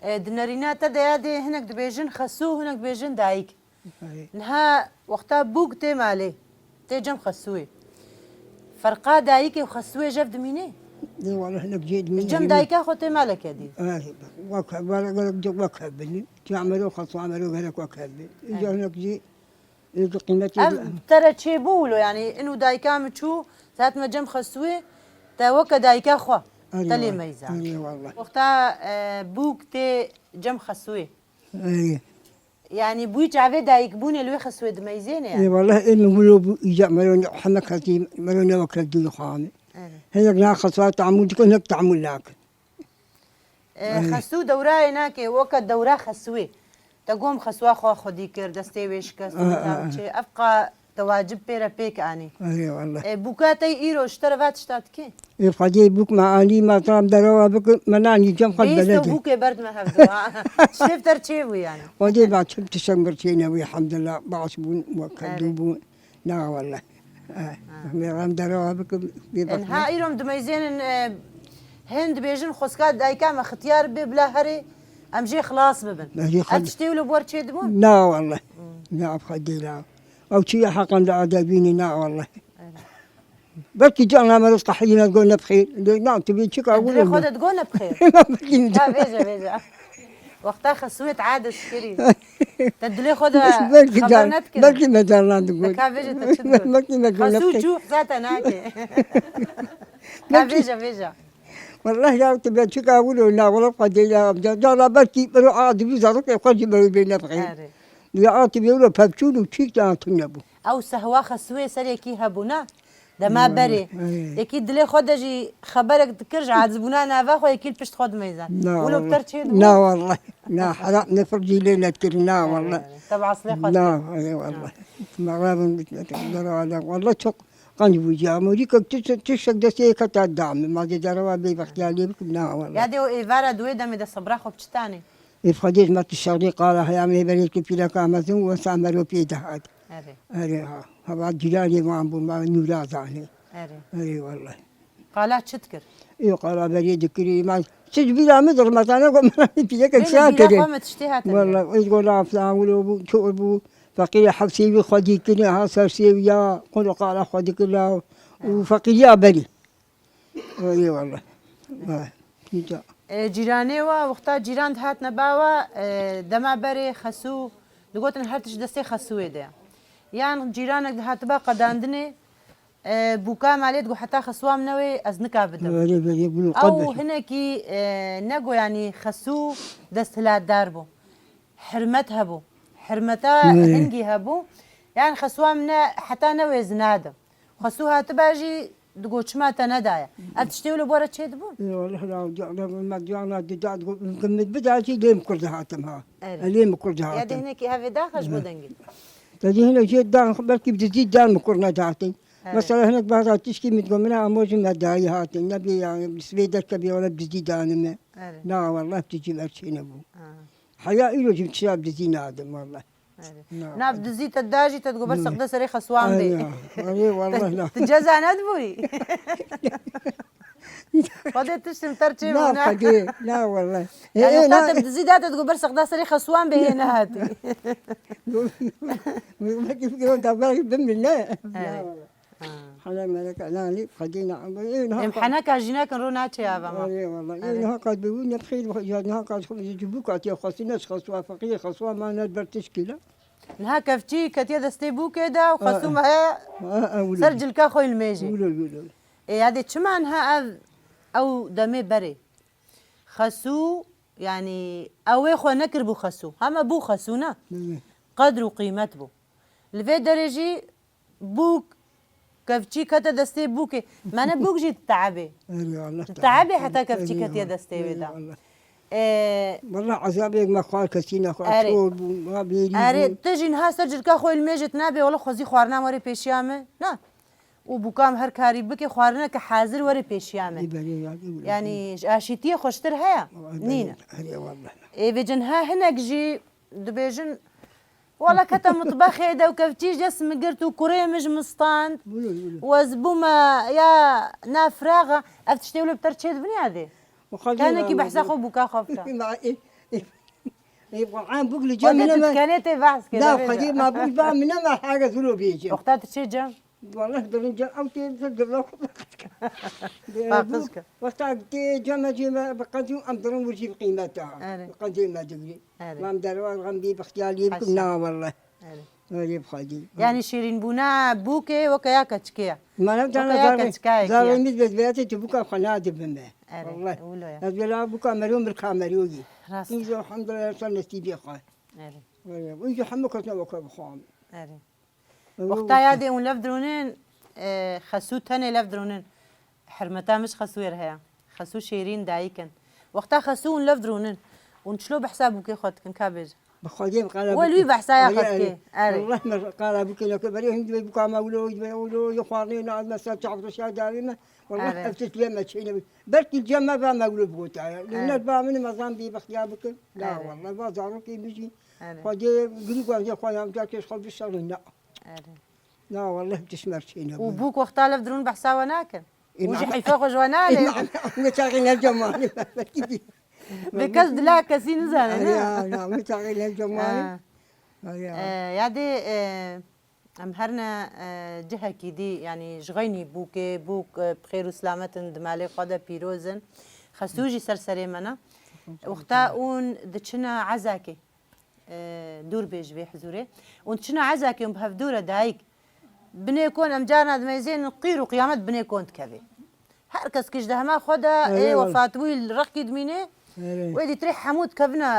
E, di nerîna te de ya dê hinek dibêjin xesû, hinek dibêjin dayik. Hayê. Niha wexta bûk tê malê, tê cem xesûyê. Ferqa dayikê û xesûyê jev dimînê? Dê wela hinek jê dimîne. Cem dayika xwe tê maleke dî. Ay, wek, wek, wek, wek hebin. Camero xesû amero gerek wek hebin. Îca Ay. Hinek jê Ê, tu qîmetê Ev de- te re çêbû wilo, yanî inu dayika min çû, te hatime cem xesûyê, te weke dayika xwe. Erê Telê wal-, meyzan. Erê wallah. Wexta, e, bûk tê cem xesûyê. Erê. Yanî bûyî çavê dayikbûnê li wê xesûyê dimeyzêne ya. Ê wallah, ê min wilo bû, îca mero ne, heme kesî mero ne wekil dû xwe amê. Erê. Hinek na xesûya tamûl dikin, hinek tamûl nakin. E, Erê. Xesû dewrayê nake, weke dewra xesûyê. Te gom xesûa xwe xwedî kir, destê wê şikest, Aa, wê aa, tam aa. çê. Ev qa te wacib pê re pêk anî. Erê wallah. E, bûka te îro ji te re va tişta dike? Ê Xwedê bûk me anî, me tam derewa bikin, me nanî cem xwe Bêyî belê de. Bûkê berd me hevdu, ha. Ştê ter çê bû yani. Xwedê ba çim tişek mir çêne wî, hemdillah, baş bûn, we Erê. Kedû bûn. Na wallah. Eh, Ha. Em ê em derewa bikin, bê En bextine. ha îro em dimeyzênin, e, hin dibêjin xwezka dayika me xitiyar bê bila herê em jê xilas bibin. Erê Ev xwe-, tiştê wilo bor çê dibûn? Na wallah. Hmm. Na ev Xwedê la. Ew çi ya heqan da adebînî, na wallah. Erê. Belkî cana me roz qehiyîne go ne bixêr. Lê na tu bê çi ka Dilê wilo xwe ne. de digo ne bixêr. Belkî Ka vêje, vêje. Wexta xesûyê te ades kirî. Te dilê xwe de Belkî xeber can-, nedikir. belkî me canan digot. Te ka vêje te çi digot? Belkî me canan Xesû digot. Çû zaten nake. Ka Belkî vêje, vêje. Wallah ya tu bê çi ka wilo na wala xwe de ya. Ca-, cana belkî biro a dibî zarokê xwe jî biro bê ne bixêr. Erê. Ya a tu bê wilo pevçûn û çîk ya tune bû. Ew sehwa xesûyê ser yekî hebû, na? Dema Wala, berê. Erê. Yekî dilê xwe de jî xeberek dikir, ji acizbûna nava xwe yekî li pişt xwe dimeyzan. Na Wilo wallah. ter çê dibû? Na wallah. Na heram ne fircî lê nedikir, na Erê, wallah. erê. Te bi eslê xwe Na, dikir. erê wallah. Ha. Merabim bitmedik. Dara wallah. Wallah çok qenc bû ya. Morîkek tu, tu şek destê keta dame. Ma de dara wa bê bextiyariyê bikim, na wallah. Ya de o êvara di wê demê de sebra xwe bi çi tanê? Ê Xwedê ji me tu şerî qala heya me berê ki pîleka mezin û wesa mero pê dihat. Erê. Erê ha. Hava cîranê wan bû, me nûra zanê. Erê. Erê wallah. Qala çi dikir? Ê qala berê dikirî, me çi ji bîra min dirmetane ku me pîleke Belê çiya bîra kirê. xwe me tiştê hatine. Wallah, ez gola filan wilo bû, çor bû. Feqîrê hevsê wî xwedî kirî, ha ser sêv ya, qolo qala xwedî kir la û feqîriya berî. Erê wallah. Ha, pîta. E, cîranê wa, wexta cîran dihatine ba wa, e, dema berê xesû, digotin her tişt destê xesûyê de ye. Yan cîranek dihatiba qedandinê, e, bûka malê digot heta xesûa min newê ez nika bidim. Erê, erê, bunu Ew qebesî. hinekî, e, nego yanî xesû desthilatdar bû. Hirmet hebû. Hirmeta Erê. hingî hebû. Yan xesûa min ne heta newê ez nadim. Xwesû hatiba jî digo çima te nedaye. Ev tiştê wilo bora çê dibûn? Ê, wallah, la, la, la, me diyana dida digo, min bida jî lêm kur dihatim ha. Erê. E, lêm kur Ya dihatim. de hinekî hevê daxe ji bo dengê. Te jî hinek jê dan, belkî bi dizî dan min kur nedihatin. Erê. Mesela hinek bahra tişkî min digo, min amo ji me dayî hatin. Ne bê yani, bi sibê derkebê wala bi dizî danime. Erê. Na, wallah, tu jî ver çê nebû. Ha. Heya îro jî min çiya bi dizî nadim, wallah. Erê. Na. Nav dizî te da jî te digo ber seqde serê xesûan bê. Erê, erê, wallah na. Tu ceza nedibûyî? Xwedê tiştim ter çê Na, bûna. Xwedê, na, wallah. Yani Ê, wexta na. te dizî da te digo ber seqde serê xesûan bê hê nehatî. Min wekî fikir da belkî bimîne. Erê. Na, wallah. Ha. Hala melek ananî Xwedê na. Ê, na, Em heneka jî nekin ro naçe ava ma. Erê, wallah. Ê, Erê. niha qat bû, ne xeyr, ya niha qat xwe ji bûka tê xwestî, ne xwestî, feqîrê xwestî, ma ne ber tişkî la. Niha kevçî ketiye destê bûkê de û xwestû me heye Ha, ha, wilo. ser cilka xwe li mêjê. Wilo, wilo. Ê, ya dê çima niha ev, ew demê berê? Xesû, yanî, ew ê xwe nekiribû xesû. Hema bû xesû, ne? Hı. Qedr û qîmet bû. Li vê derê jî bûk, kevçî kete destê bûkê. Mene bûk jî diteebê. Erê, Allah Teala. Diteebê heta kevçî Erê, ketiye Allah. destê wê Erê, de. Allah. Ee, Wallah, ezabek me xwar kesî nexwar. Erê. Çor bû, ma bêrî Erê, bû. tu jî niha ser cilka xwe li mêjê tu nabê, wala xwezî xwarina were pêşiya me. Na. Û bûkam her karî bike, xwarineke hazir were pêşiya me. Ê, belê, ya, ê, wele. Yani, ji aşîtiyê xweştir heye? Aa, belê. Nîne. Erê, wallah. Ê, vê cinha hinek jî dibêjin, wala kete mitbexê de û kevçî ji dest min girt û kurê min ji min stand. Wilo, wilo. Û ez bûme ya na firaxa. Ev tiştê wilo bi ter çê dibin ya dê? Û xwezî Tenekî ma behsa wilo. xwe bûka xwe bike. Ma, ê, ê, ê, Qur'an bûk li cem Xwedê min tu eme. dikenê tê behs kir, Na, evê xwedî de. ma bûk ba min eme, hege zûlo bêje. Wexta tu çê cem? Wallah, dirin cem, ew tê ser dila xwe paqij ke. Paqij ke. Wexta tê cem, me cê me bi qedî em dirin wir jî bi qîmeta. Erê. Bi qedî me digirî. Erê. Mam derwa rem bî bixtiyar lê bikim, Haşa. na, wallah. Erê. Erê bi xwedî. Yani şîrînbûna bûkê weke ya keçikê ye. Mana Weke dana ya zarê, keçikayekî ye. zarê min bezbeyatê tu bûka xwe nadibime. Erê, Wellahî. Wilo ye. Ez bela bûka meriyo, mirka meriyo yî. Rast. Îjo elhamdulillah ser nesîbê xwe. Erê. Erê. Îjo hemû kesne weke bixwam. Erê. Wexta yadê hûn lev dirûnin, e, Xesû tenê lev dirûnin. Hermeta min ji Xesûyê re heye. Xesû şêrîn dayik in. Wexta Xesû hûn lev dirûnin. Hûn çilo behsa bûkê xwe dikin, ka bêje. Bi Xwedê min qala We li wî behsa ya xwe dikê. Erê. Wallah me qala bûkê neke. Berê hûn dibê bûka me wilo, dibê wilo, yê xwarinê ne, me ser çav rişa dawî me. Wallah Erê. Ev tişt lê me çêne. Belkî cem me va me wilo bigotaya. Lê Erê. Ne ba min me zan bî bextiya bikin. Na Erê. Wallah va zarokê min jî. Erê. Xwedê girî guazê xwe ya, em carkê ji xwe bişerî ne. Erê. Na, wallah, tişt me çêne. Û bûk wexta lev dirûn behsa we nakin? Û jî heyfa xwe ji we nalê. Ê, ma, ma, ma çaxê ne cemalê, belkî bî. Bi kes dila kesî nizane, ne? Ya, ya, ma çaxê ne cemalê. Ha. Ha, ya. E, yadê, e, em herne, e, cihekî dî, yanî ji xeynî bûkê, bûk, e, bi xêr û silamet in di malê xwe de pîroz in. Xesû jî ser serê me ne. Wexta hûn diçine ezakê. E, dûr bê ji vê hizûrê. Û çina ezakê hûn bi hevdû re dayik. Binê kon em carna dimeyzên qîr û qiyamet binê kon dikevê. Her kes kî ji dehema xwe de Erê ê wala. Wefatbûyî li rexkî dimînê, Erê. Wê dîtirê hemû dikevine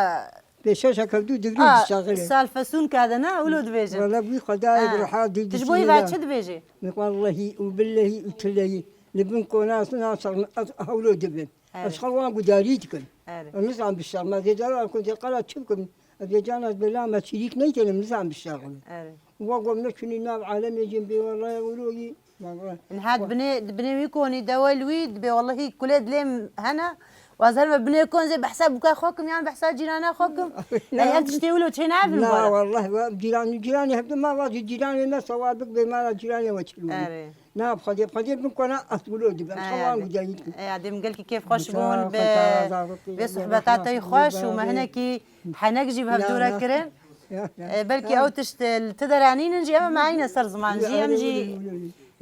Pê şeş hevdû digrî A, dişaxile. Salfesûn kadene, wilo dibêjin. Wala wî xwedayê Ha. Bi ruha dî Tu ji bo hîva çi dibêjî? Wallahî û billehî û tillehî. Li bin kona nas nas ez hewlo dibim. Erê. Ez xwe wan gudarî dikim. Erê. Ez nizam bişerm. Ez ê dara ku dê qala çi bikim? Ez ê can ez bela me çirîk neytênim, nizam bişerm. Erê. Wa got me çûnî nav alemê cin bê wellahî ewroyî. Niha di binê, di binê wî konî de wel wî dibê wellahî kulê dilê hene. Wazerme binê kon zê behsa bûka xwe kim yan behsa cîrana xwe kim? Yanî ev tiştê wilo çê nabin Na, wala. Wallah, wa cîranî, cîranî hevdû ma va cîranê me sewar bik bê mala cîranê we çilû. Erê. Na, bi Xwedê, bi Xwedê bin kona ez wilo dibim. Ay, Xewan ay. Gucayî dikim. Ay, ay, dê min gelkî kêf xweş bûn be. Vê sohbeta te xweş û me hinekî henek jî bi hev dû re kirin. Ya, ya. E, belkî ew tişt, e, li ti deranînin jî, em, em ayne ser ziman jî, em jî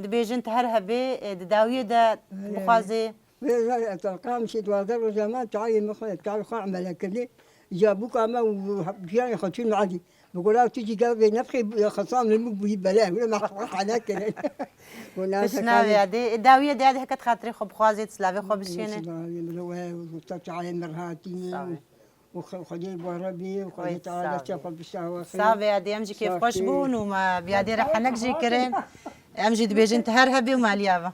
dibêjin ti her hebê, e, di dawiyê de bixwazê. Vê, vê, ez telqam şî duwazdeh roja me, çayê min xwe, çayê xwe emele kirdî. Ya bûka me û cîranê xwe çûn me edî. Bi gola tu jî gel vê nefxê xesan li min bûyî bele, wê me xwe hale kirin. Pişt navê yadê. E, dawiyê de yadê heket xatirê xwe bixwazê, silavê xwe bişêne. Silavê min we, usta çayê min hatî. Sağ ol. Û xwe-, Xwedê bi we re bî, û Xwedê Teala destê xwe bişa we xêr. Sağ be yadê, em jî kêfxweş bûn û me bi yadê re henek jî kirin. Em jî dibêjin ti her hebî û maliya ve.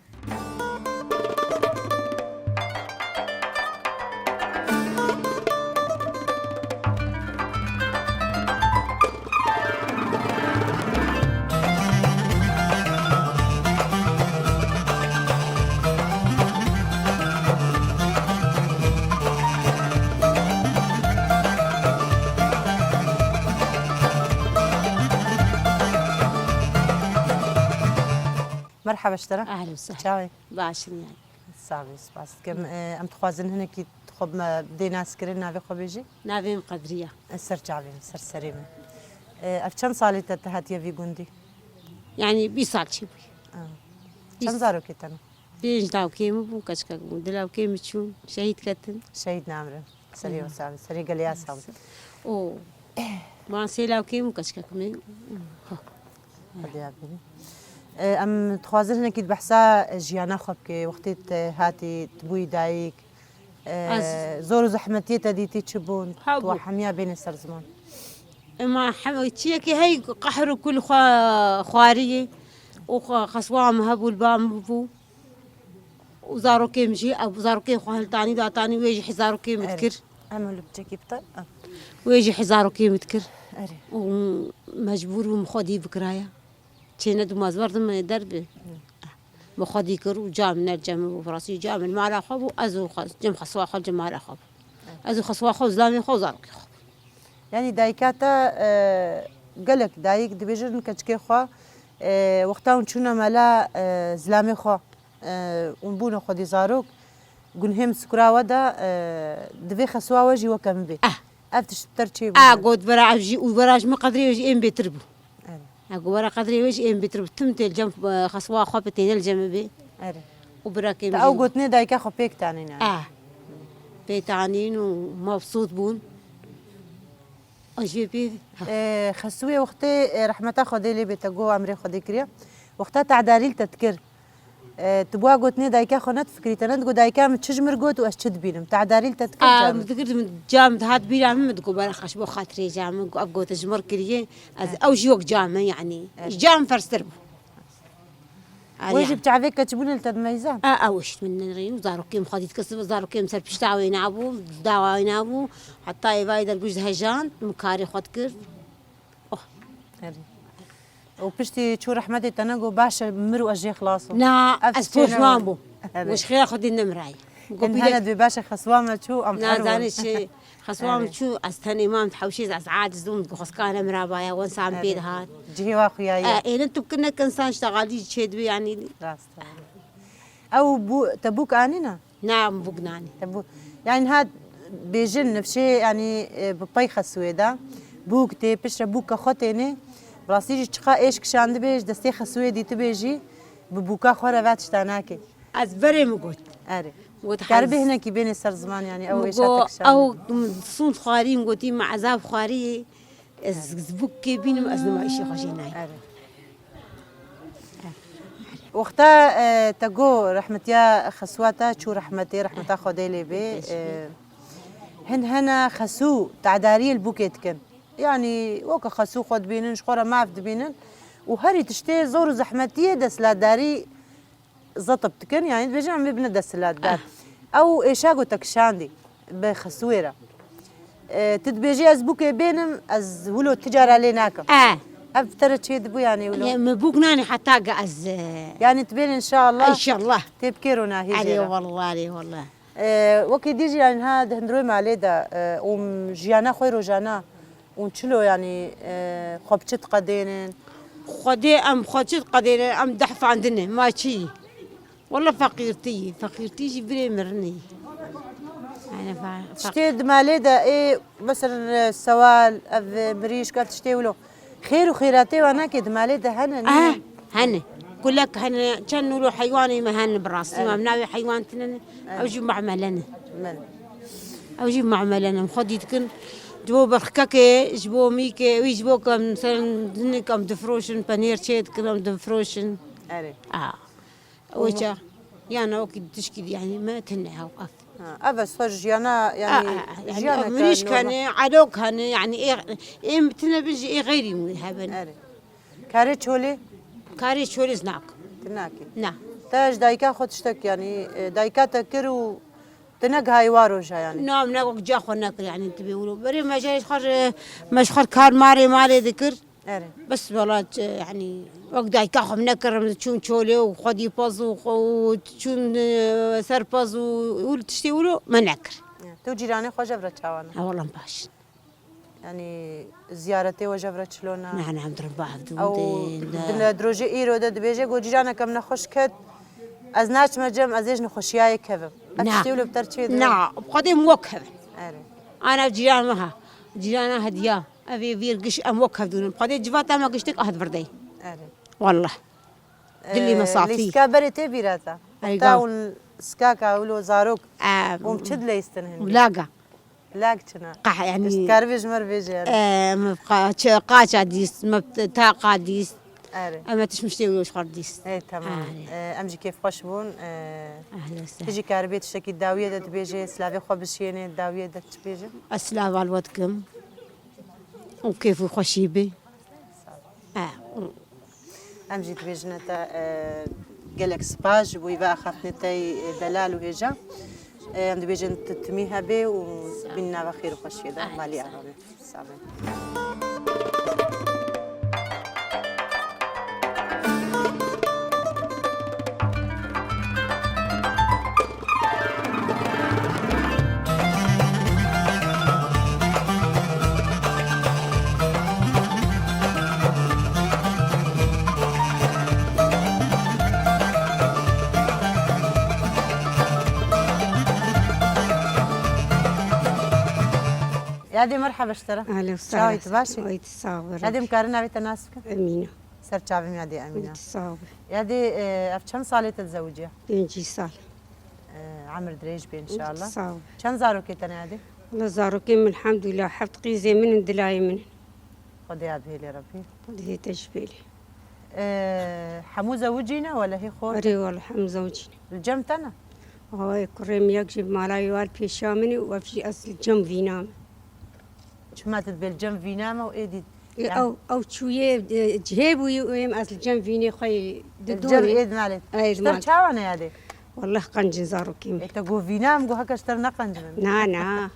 Merhaba ji te re. Ehlen sehlen. Çawa yî? Baş in yanî. Sax bî, spas dikim. Hı. E, em dixwazin hinekî xwe bi me bidê naskirin, navê xwe bêjî? Navê min Qedriye. E, ser çavê min, ser serê min. E, ev çend salê te, te hatiye vî gundî? Yanî bîst sal çêbûye. Ah. Bîst. Çend zarokê te ne? Pênc lawkê min bûn, keçikek bûn. Du lawkê min çûn, şehîd ketin. Şehîd namirin. Serê we sax bî, serê gelê ya sax bî. Û man sê lawkê min, keçikek min. Hadi ya bînî. E, em dixwazin hinekî di behsa jiyana xwe bike, wextê te hatî, tu bûyî dayik. E, Ez zor û zehmetiyê te dîtî çi bûn? Hebû. Tu hemiya bêne ser ziman. Ema heme çiyekê hey qehr û kul xwe xwariyê û xwe xeswa min hebû li ba min bû. Û zarokê min jî, ew zarokê xwe hiltanî datanî, wê jî hezarokê min dikir. Em li biçekî bite. Wê jî hezarokê min dikir. Erê. Û mecbûr bûm xwedî bikiraya. Çêne dûmaz werdim derbi. Bi xwedî kir û ca min ner cem û firasî ca min mala xwe bû, ez û xwe, cem xeswa xwe, cem mala xwe bû. Ez û xeswa xwe, zilamê xwe, zarokê xwe. Yanî dayika te, e, gelek dayik dibêjin keçikê xwe, e, wexta hûn çûne mela, e, zilamê xwe, e, hûn bûne xwedî zarok, gunhê min sikura we de, e, divê xeswa we jî weke min bê. Eh. Ev tişt bi te re çêbû? Eh, got vera ev jî û vera ji min qedrê wê jî ên bêtir bû. Evet. Eh, got vera qedrê wê jî ên bêtir bû. Tim tê li cem, e, xeswa xwe bi têne li cem min bê. Evet. Û birakê min jî. Te ew gotinê dayika xwe pêk tanîn yani. Eh. Pê tanîn û mebsût bûn. Û ji vê pê, ha. E, Xesûyê wextê, e, rehmeta Xwedê lê bê te got emrê Xwedê kiriye. Wexta te'darî li te dikir. E, tu buwa gotinê dayika xwe nedifikirî, te nedigot dayika min çi ji mir got û ez çi dibînim? Te'darî li te dikir Aa, cem? Min dikir, min cem dihat bîra min, min digot, "Bera xwe ji bo xatirê cem." Min got, "Ev gote ji mir kiriye, ez, Aa. ew jî wek cem e, yanî. Evet. Cem ferztir bû." Wê jî bi çavê keçbûnê li te dimeyzan? A, ew şt min nerîn, zarokê min xwedî dikir, zarokê min ser pişta wê nabû, dawa wê nabû. Heta êvayî derguj dihejan, min karê xwe dikir. Oh. Erê. Û piştî çû rehmetê te, negot, "Baş e, mir û ez jê xilas im." Na, Ev ez tiştê poşman nebû. bûm. Erê. Got, "Ji xêra Xwedê nemirayî." Got, Hin "Bî hene de." dibê, "Baş e, xeswa me çû, em Na, her zanê wan." çi, xeswa me Erê. çû, ez tenê mam, hewşîz, ez aciz bûm, xwestkar nemira baya, wan sam pê Erê. dihat. Cihê wa xuyaye. E, ênin tu bikin nek insan işte xalî çê dibê, yanî. Rast e. Ew bû, te bûk anîna? Na, em bûk nanî. Te bû, yani niha bêjin nifşê, yani, e, bi pey xesûyê de bûk tê, piştre bûka xwe tênê. Bi rastî jî çiqa êş kişandibê ji destê xesûyê dîtibê jî bi bûka xwe re ve tişta nake. Ez berê min got. Erê. Got Karibê hez- hinekî bênê ser ziman, yani ew Min êşa got, te kişandê. ew sûnd xwarî, min gotî, me ezab xwarî. Ez ji bûkê bînim, ez nima îşê xwe jê nayêm. Erê. Wexta, e, te got rehmetiya xeswa te çû rehmetê, rehmeta Xwedê lê bê. E, hin hene xesû te'dariyê li bûkê dikin. Yanî weke xesû xwe dibînin, ji xwe re maf dibînin û herî tiştê zor û zehmetiyê desthilatdarî zetib dikin, yanî dibêjin em ê bine desthilatdar. Ah. Ew êşa ku te kişandî bi xesûyê re. E, tu dibêjî ez bûkê bênim, ez wilo ti cara lê nakim. Eh. Ev bi te re çê dibû yanî wilo? Ye, min bûk nanî heta ge ez, e, Yanî tu bênî inşallah. İnşallah. Tê bikê ronahiyê jê re. Erê wallah, erê wallah. E, wekî dî jî yanî ha di hundirê malê de, e, û jiyana xwe rojana Hûn çilo, yanî, e, xwe bi çi diqedênin? Xwedê em xwe çi diqedênin? Em dehfandine, ma çi? Wele feqîrtî yî, feqîrtî jî virê mirinê yî. Yani, fe-, fe- Tiştê di malê de ê, mesela, e, sewal, ev, e, mirîşk, ev tiştê wilo. Xêr û xêratê wan nake di malê de hene, ne? Eh, hene. Kulek hene, çend wilo heywanê me hene bi rastî. Evet. Em navê heywan tine ne. Ew jî mehmele ne. Min. Ew jî mehmele ne. Em xwedî dikin. Ji bo berxikekê, ji bo mîkê, wî ji bo ku em ser hinek em difroşin, penêr çê dikin, em difroşin. Erê. A. Û Oça. Yana wekî tişkî, yanî me tune ew ev. Ha, ev e ser jiyana, A, yanî a, a, yanî jiyana ew mirîşk hene, edok hene, yanî ê, ê tune bin jî ê xeyrî wî hebin. Erê. Karê çolê? Karê çolê ez nakim. Tu nakî? Na. Te ji dayika xwe tiştek, yanî, e, dayika te kir û tu negihayî wa roja, yanî? Na, min ne wek ca xwe nekir, yanî, tu bê wilo. Berê me jê xwe, me ji xwe kar marê malê dikir. Erê. Bes wela, e, yanî, wek dayika xwe min nekir, min çûm çolê û xwedî pez û xwe, û çûm, e, ser pez û, û tiştê wilo me nekir. Ya, tu cîranê xwe jev re çawa ne? Ha, wela baş. Yanî ziyaretê we jev re çilo ne? Na, na, em dirin ba hevdû Ew dê, ne. Di, di rojê îro de dibêje, got, cîraneke min nexweş ket, ez naçime cem, ez ê ji nexweşiyayê kevim. Ev Na. tiştê wilo bi te re çê dibe? Na, bi Xwedê min wek kevin. Erê. Ana cîran me ha. Cîrana hediya. Ev ê vîr giş em wek hevdû ne. Bi Xwedê civata me giştik ahd virdey. Erê. Wallah. Dilê me Ee, safî. Lîstika berê tê bîra te? Ay, Te gav. hûn skaka wilo zarok. Em, Hûn çi dileyistin hindî? Laga. Lag çi ne? Qah, yanî, Karibê ji me re bêje, yanî. Em, qaç-, qaça dîst, me taqa dîst. Erê. Em tişt miştê wilo ji xwe re dîst. Ey, tamam. Erê. Ee, em jî kêfxweş bûn. Ee, Ehlen sehlen. Tu jî karibê tiştekî dawiyê de dibêjê, silavê xwe bişiyênê, dawiyê de çi bêjin? Ez silava li we dikim. Û kêf û xweşî bê. Sağ ol. E, Em jî dibêjine te, e, gelek spas ji bo vê axaftinê te yê delal û hêja. E, em dibêjin tu timî hebê û bîn nava xêr û xweşiyê de, malî ava be. Sağ be. Yadê, merhaba ji te re. Ahlen Çawa yî, sahlen. Tu baş î? Oy, tu sağ ol. Yadê, em karin navê te nas bikin? Emîne. Ser çavê min yadê Emîne. Oy, tu sağ ol. Yadê, e, ev çend salê te dizewiciya? Pêncî sal. E, emir dirêj be inşallah. Sağ ol. Çend zarokê te ne yadê? Wala zarokê min elhamdülillah heft qîzê min in, dilayê min in. Xwedê ya bihêlê Rebbî. Xwedê te jî bihêlê. Ee, hemû zewicî ne wele hê xort? Erê wele hemû zewicî ne. Li cem te ne? Awayê kurê min yek jî bi mala wî war pêşiya min û ev jî ez li cem vîna me. Çima tu dibê li cem vîna me û êdî? Ê, yani ew, ew çûyê, e, cihê bûyî û êm ez li cem vînê xwe yê di Li cem dorê. Êd malê. Êd Ji te mal. Çawa ne yadê? Wallah qencin zarokê min. Ê, te got vîna min, got heke ji te re neqencin. Na, na.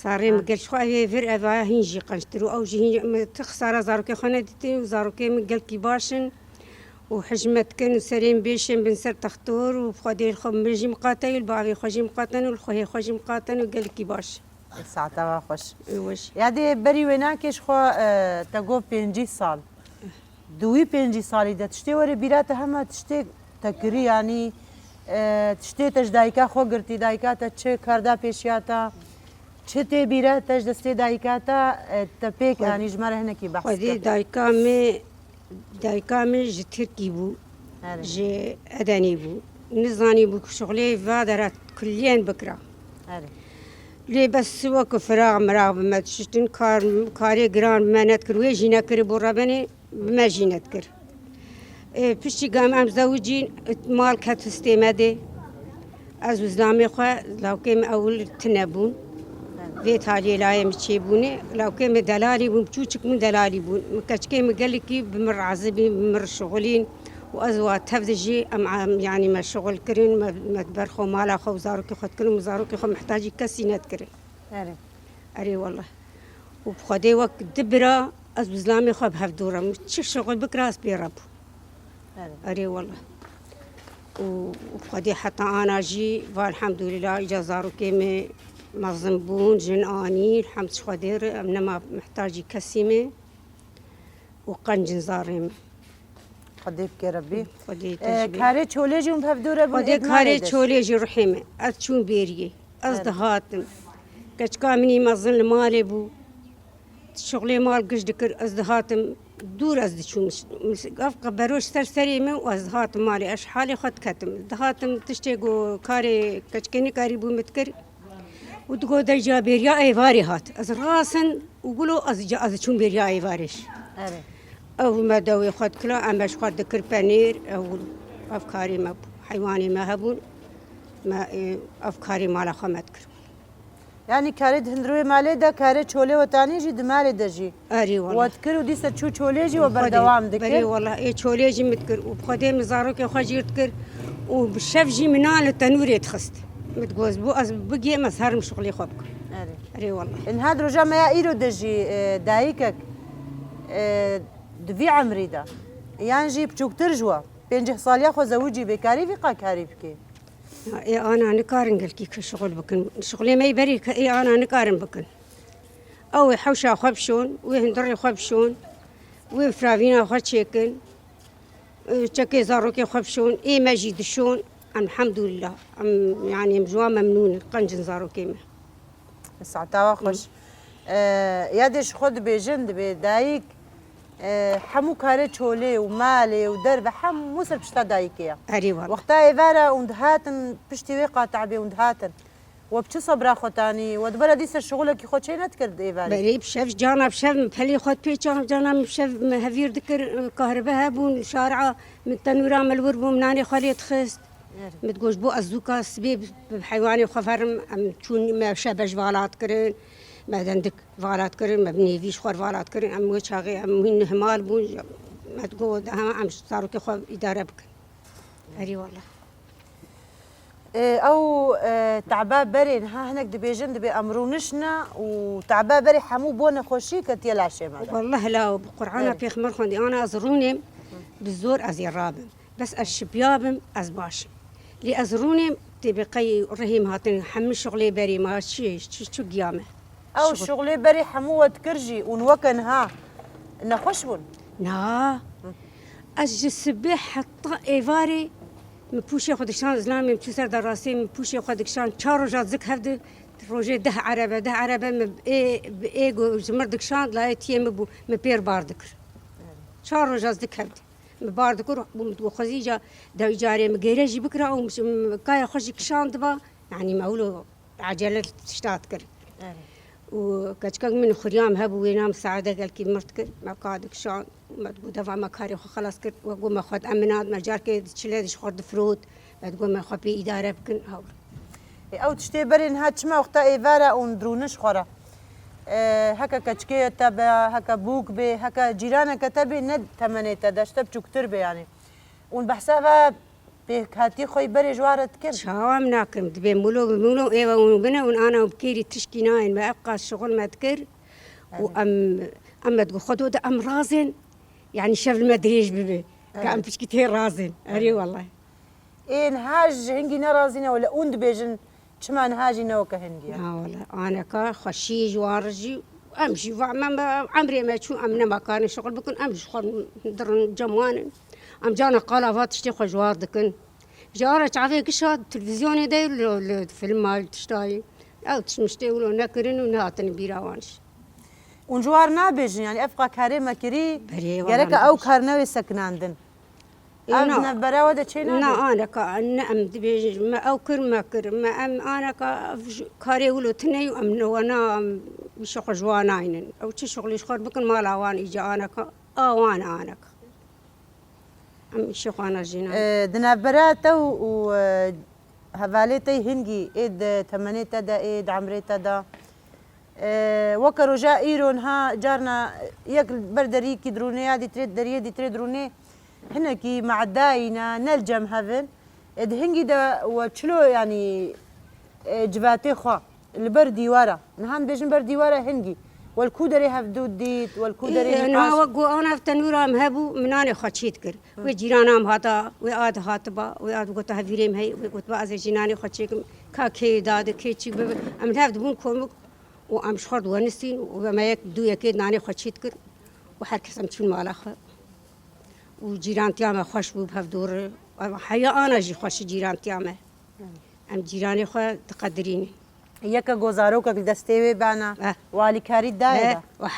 Sarê min Ha. gel ji xwe ev ê vir ev aya hîn jî qenctir û ew jî hîn min ti xisara zarokê xwe nedîtî û zarokê min gelkî baş in û hijmet dikin û serê min bêşin bin ser textor û xwedê li xwe min jî miqate û li bavê xwe jî miqate û li xwehê xwe jî miqate û gelkî baş. Saeta we xweş. Ê weş. Yadê berî wê nakê ji xwe, e, te got pêncî sal. Di wî pêncî salî de tiştê were bîra te hema tiştê te kirî, yanî, e, tiştê te ji dayika xwe girtî, dayika te çi kar da pêşiya te, çi tê bîra te ji destê dayika te, e, te pêk, Xwe- yanî ji me re hinekî behs Xwedê ke. dayika me, dayika me ji Tirkî bû, Erê. ji Edenî bû. Nizanî bû ku şixulê va dera kulliyen bikira. Erê. Lê bes wek firaq miraq bi me dişiştin, kar, karê giran bi me nedikir, wê jî nekiribû rebenê. Bi me jî nedikir. Ê, piştî gam em zewicîn, mal ket histê me dê. Ez û zilamê xwe, lawkê min ewil tune bûn. Vê taliyê layê min çêbûnê. Lawkê min delalî bûn, çûçik bûn delalî bûn. Min keçikê min gelekî bi min razî bîn, bi min şixulîn. Û ez wa tev de jî em, em, yanî me şixul kirin, me, me ber xwe mala xwe û zarokê xwe dikirin û zarokê xwe mihtacî kesî nedikirin. Erê. Erê wallah. Û bi Xwedê wek du bira ez bi zilamê xwe bi hev dû re bûm. Çi şixul bikira ez pê re bûm. Erê. Erê wallah. Û, û bi Xwedê heta ana jî va elhamdulillah îca zarokê me mezin bûn, jin anî, elhamd ji Xwedê re em nema mihtacî kesî me. û qencin zarê min. Xwedê bike Rebî. Xwedê Ee, te jî bê. Karê çolê jî hûn bi hev dû re bûn, Xwedê êd karê nalê de. çolê jî ruhê min. Ez çûm bêriyê. Ez Evet. dihatim. Keçika min î mezin li malê bû. Şixulê mal giş dikir, ez dihatim. Dûr ez diçûm. Ev qe beroş ser serê min û ez dihatim malê. Ez ji halê xwe diketim. Dihatim tiştê ku karê keçikê nikarîbû min dikir. Û digot, "Dayca bêriya êvarê hat." Ez rasin û gulo ez ca, ez çûm bêriya êvarê jî. Erê. Ew me dewê xwe dikila, em ji xwe dikir penêr, ew, ev karê me bû. Heywanê me hebûn, me, e, ev karê mala xwe me dikir. Yanî karê di hundirê malê de, karê çolê wetanî jî di malê de jî. Erê wala. We dikir û dîsa çû çolê jî we Xwedê, berdewam dikir. Berê wala, ê çolê jî min dikir û bi Xwedê min zarokê xwe jî dikir û bi şev jî min nan li tenûrê dixist. Min digot, "Bo ez bigêm, ez herim şixulê xwe bikim." Erê. Erê wala. Niha di roja me ya îro de jî, e, dayikek, e, di vî emrî de, yan jî biçûktir ji we, pêncî saliya xwe zewicî bê, karî vî qakarî bikê? Ya, ê ana nikarin gelkî ke şixul bikin. Şixulê me yî berî ke ê ana nikarin bikin. Ew ê hewşa xwe bişon, wê hundirê xwe bişon, wê firavîna xwe çêkin, ê çekê zarokê xwe bişon, ê me jî dişon. Elhamdulillah. Em, yanî em ji wan memnûn in, qenc in zarokê me. Saeta we xweş. Hı. Ee, ya dê ji xwe dibêjin, dibê dayik, ee, hemû karê çolê û malê û derve hemû ser pişta dayikê ye. Erê wala. Wexta êvara hûn dihatin, piştî wê qatibê hûn dihatin. We bi çi sebra xwe tanî? We dibera dîsa şixulekî xwe çê nedikir di êvarê? Belê bi şev, cana bi şev min pelê xwe dipêça, cana min bi şev min hevîr dikir, kahribe hebûn, şari'a min tenûra min li wir bû, min nanê xwe lê dixist. Erê. Min digot, ji bo ez zûka sibê bi, bi heywanê xwe verim, em çûn me şebe ji vala dikirin, me dendik vala dikirin, me bi nêvî ji xwe re vala dikirin, em wê çaxê em hîn nihmal bûn, me digot, de hema em ji zarokê xwe îdare bikin. Erê wala. Ê, ew, e, teba berê niha hinek dibêjin, dibê em rûnişne û teba berê hemû bo nexweşî ketiye laşê me de. Wallah la bi Qur'ana Erê. Pêxember xwendî, ana ez rûnêm, bi zor ez ê rabim. Bes ez şipiya bim, ez baş im. Lê ez rûnêm, tê bi qey rihê min hatin, hemû şixulê berê ma çi, çi, çi giya me. Ew Şixul- şixulê berê hemû we dikir jî û weke niha nexweş bûn? Na. Hı. Ez ji sibê heta êvarê min pûşê xwe dikişan, zilamê min çû ser derasê, min pûşê xwe dikişan, çar roja zik hev di, rojê deh erebe, deh erebe min bi ê, bi ê ku ji mir dikişand, layê tiyê min bû, min pêr bar dikir. Çar roja zik hev di. Min bar dikir û min dixwazî ca dewî carê min gêre jî bikira û min kaya xwe jî kişandiba, yanî me wilo ecele tişta dikir. Evet. Û keçikek min xuriyam hebû, wê nam Seade gelkî mir dikir. Me ka dikişand, me digot deva me karê xwe xelas kir. We got me xwed eminat, me carkê di çile de ji xwe difirot. Me digot me xwe pê îdare bikin. Hewr. Ê, ew tiştê berê niha çima wexta êvar e û dirûniş xwe re? Ê, heke keçikê te be, heke bûk bê, heke cîraneke te bê, ne temenê te de, ji te biçûktir bê yanî. Û behsa ve pêkhatî xwe yî berê ji wan re dikin? Çawa em nakin? Dibê mûlo bi mûlo êve û bine û ana û bi kêrî tişkî nayên me. Ev qas şixul me dikir û Evet. em, em me digot, Xwedo de em razên, yanî şev li me dirêj bibe. Ka Evet. em piçkî tê razên. Erê Evet. wellahî. Ê niha ji hingî nerazî ne wele ûn dibêjin çima niha jî ne weke hingî ye? Na wele, aneka xweşî ji wan re jî, em jî va me, me, emrê me çû, em nema karin şixul bikin, em ji xwe dirin cem wan in. Em cana qala va tiştê xwe ji wan dikin. Ji ara çavê kişa televîzyonê de li, li filma li tiştayî. Ew tişt miştê wilo nekirin û nehatine bîra wan jî. Hûn ji wan nabêjin, yanî ev qa karê me kirî, Berê, gereke wala ew nabêjin. Kar newê sekinandin. Ê, Ev na, di navbera we de çê na nabe? Aneka, ne em dibêjin, me ew kir, me kir, me em aneka, ev ji, karê wilo tune û em ne wana, em wî şixul ji wan naynin. Ew çi şixulî ji xwe bikin, mala wan îca aneka, a wan aneka. Em îşê xwe ana jî naynin. Ê, di navbera te û, û, e, hevalê te hingî ê di temenê te de, ê di emrê te de, e, weke roja îro niha carna yek ber deriyekî dirûnê ya dîtirê, deriyê dîtirê dirûnê hinekî me'dayî ne, ne li cem hev in. E, di hingî de we çilo, yanî, e, civatê xwe li ber dîwara. Niha em dibêjin ber dîwara hingî. We li ku derê hevdû dît, we li ku derê Ê, niha wek got ana ev tenûra em hebû, min nanê xwe çê dikir. Wê cîrana em hata, wê a dihatiba, wê a digota hevîrê em hey, wê gotba ez ê jî nanê xwe çêkim, ka kê dade, kê çî bibe. Em li hev dibûn komik û em ji xwe diwenistîn û me yek du yekê nanê xwe çê dikir û her kes em çûn mala xwe. Û cîrantiya me xweş bû bi hevdû re. Em heya ana jî xweş e cîrantiya me. Em cîranê xwe diqedirînin. Yeke ku zarokek li destê wê bana, Eh. we alîkarî dayê Eh, de? wah.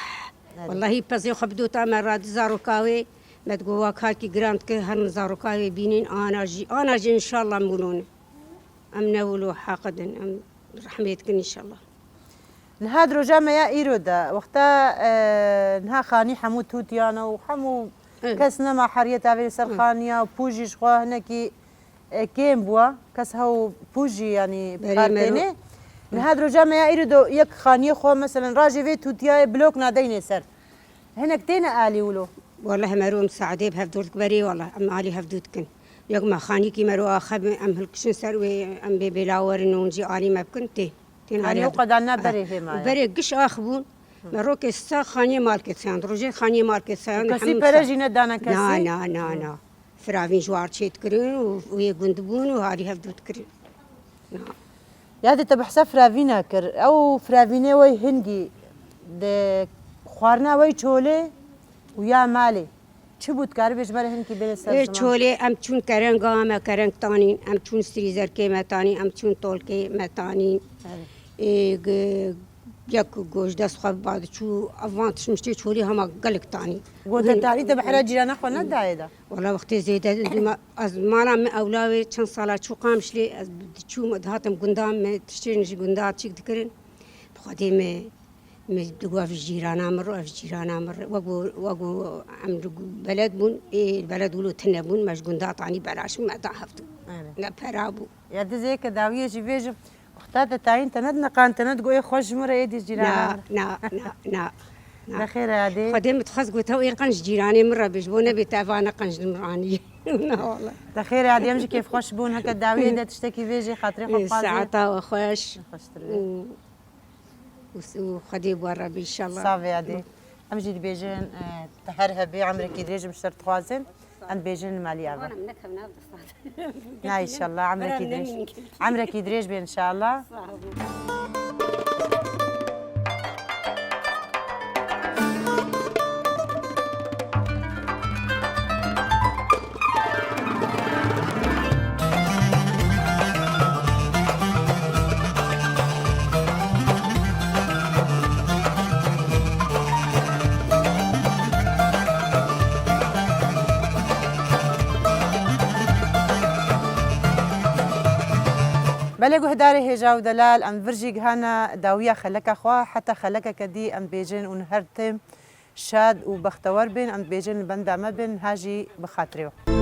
Wellahî pezê xwe bidota me radî zaroka wê, me digot wa karkî giran dike, herin zaroka wê bînin, ana jî, ana jî înşallah mûlon e. Em ne wilo heqidin, em rehmê dikin înşallah. Niha di roja me ya îro de, wexta, e, niha xanî hemû tûtiyane û hemû Evet. kes nema heriyeta vê li ser Evet. xaniya û pûjî ji xwe hinekî, e, kêm bûye. Kes hew pûjî, yanî, Berê bi kar mero. têne. Niha di roja me ya îro de yek xaniyê xwe, meselen, rajê vê tûtiyayê blok nadeynê ser. Hinek têne alî wilo. Wallahî mero em saedê bi hevdûr dikin berê, wallahî em alî hevdû dikin. Yek me xanîkî mero axebin, em hilkişin ser wê, em bê bêla werin û jî alî me bikin, tê. Tê Yanî alî o hevdû. qedar ne berê hêma ye. Berê giş ax bûn. Me rokê sa xaniyê malkê seyand, rojê xaniyê malkê seyand. Kesî hemû pere sa- jî nedane kesî? Na, na, na, na. Firavîn ji war çê dikirin û wê gund bûn û harî hevdû dikirin. Na. Ya dê te behsa firavîna kir. Ew firavînê wey hingî di xwarina wey çolê û ya malê. Çi bû, dikarî bê ji me re hinkî bêne ser Ê, ziman? Çolê em çûn kerenga me kereng tanîn, em çûn strîzerkê me tanîn, em çûn tolkê me tanîn. Evet. Ê, g-, yek gojdest xwe ba diçû, ev van tişmiştê çolî hema gelek tanî. Gote Win- tarî te bi hera cîrana xwe nedayê de? Wala wextê zêde ma-, ez mala min ewla wê çend sala çû Qamişlê, ez diçûm, dihatim gundan me tiştên ji gundan çîk dikirin. Bi Xwedê me, me digot ev jîrana min re, ev jîrana min re. Wek ku, wek ku em li beled bûn, ê beled wilo tune bûn, me ji gundan tanî belaş me da hevdû. Evet. Ne pera bû. Ya dizê ke dawiyê jî vêjim. Uxta te tayîn te nedineqand, te nedigot ê xweş ji min re êdî jîranan. Na, na, na, na, na. De xêr e adê. Xwedê min dixwest got ew ê qenc cîranê min re bê, ji bo nebê te eva ne qenc li min anî. Na wala. De xêr e adê, em jî kêfxweş bûn, heke dawiyê de tiştekî vê jî xatirê xwe Ê, bixwazê. Saeta we xweş. Xweştir be. Û, û, û Xwedê bi we re be, înşallah. Savê adê. Em jî dibêjin, e, te her hebê, emrekî dirêj em ji te re dixwazin. Em dibêjin li malî ava. Wan em nekevin ev destad. Na, înşallah, emrekî Beran dirêj. nemînin. Emrekî dirêj be, înşallah. Sağ olun. Belê guhdarê hêja û delal, em vir jî gihana dawiya xeleka xwe, heta xelekeke dî em dibêjin û her tim şad û bextewer bin, em dibêjin li benda me bin, ha jî bi xatirê we.